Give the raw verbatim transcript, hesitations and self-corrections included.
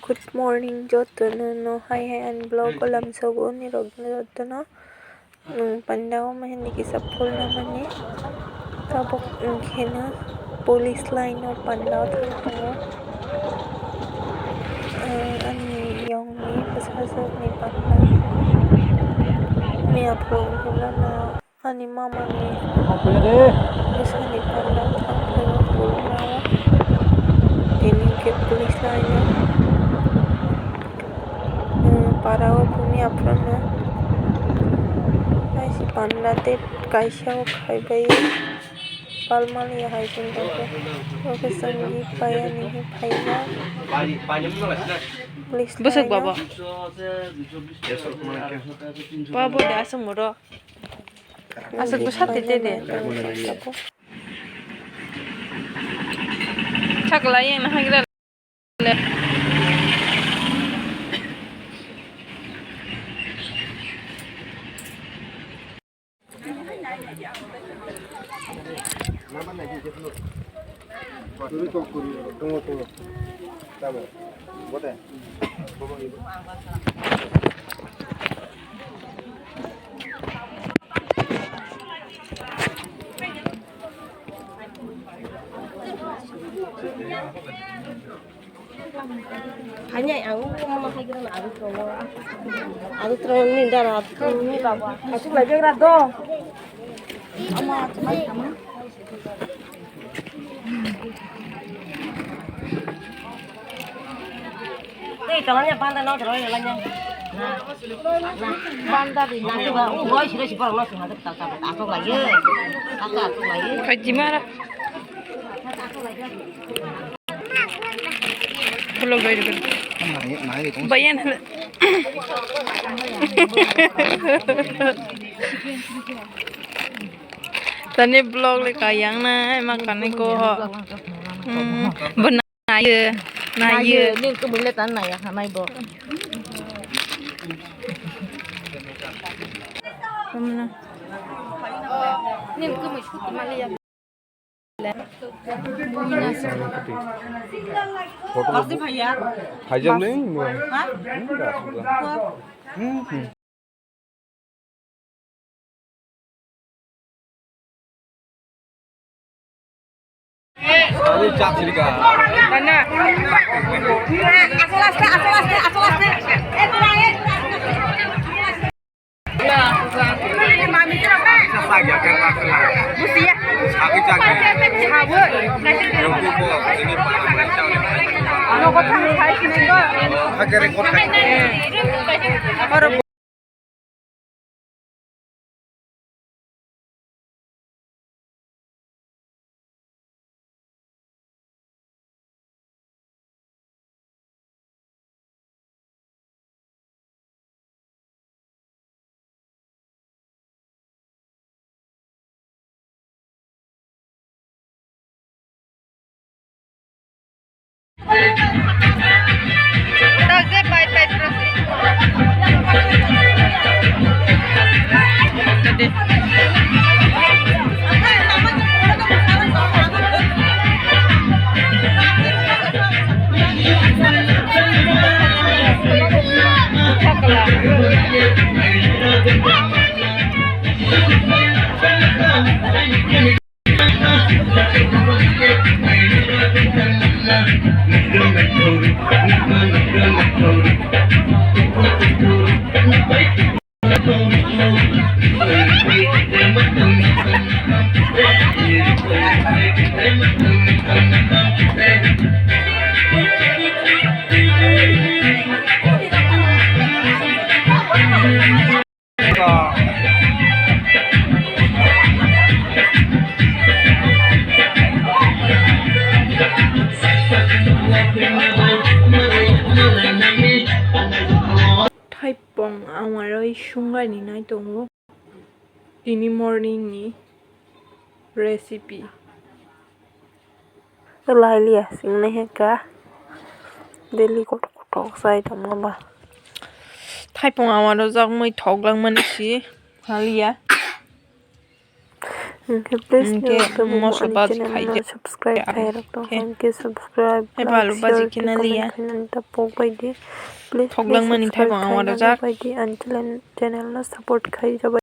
Good morning jotono, no hai hai ani vlog o lamsogo nirok jotono. Nwng panda o mani kisa phul na mani. Tabuk wngkheno police line o panda o thang tongo. Ang ani yong ni bwsajwk ni panda. Miya phul wngkhe mano. Ani mama ni bwsani panda thang phaiwi pulmao tini hwnkhe police line o, um, para o buini aphuru no naisi panda tei kaisa o khaibai palmani hai swngjak o, o khe chwng pai ani hinwi phaijak police line o. Bwswk baba? Babo da aswk moro. Aswk bwsa tete de. Saklai yang nahai gra le. Hanya ang mau hai kira aku terus aku terus ni darah aku ni bawa aku lagi kira dong. Tei tolanya banda no tolanya lanya. Banda di na ba u goi siro sipar no sing hadak tak tak atok lagi. Tak atok lagi. Kajimara. Pulo goi goi. Bayan. Tani vlog le kayang nai ma kanai ko ho. Hmm, bo nai, nai. Nai, nin ko mule tan nai ha nai bo. Kamna. Nin ko mui suti mali ya. Haijak ni. Ha? Hmm, hmm. Ani chak sirika. Mana? Asal aste, asal aste, asal aste. Busia. Aku chak. Sabu. Nogo thang sai sinenggo. Hakere kothai. Oro Thaipung amaroi sungani nai tongo. Tini morning ni recipe. Lai liya sing nai heka. Daily kotok kotok sai tongma ba. Thaipung ama rojak mui thok lang mani si. Haliya. Hwnkhe please, hwnkhe nini moso ani baji channel no subscribe khaijak. Khairok tong khe. Hwnkhe subscribe, like, share, comment khainani ta pok baidi. Please, please, subscribe khainani baidi. Thoglangmani thaibo ang warajak. Ani channel no support khaijabai.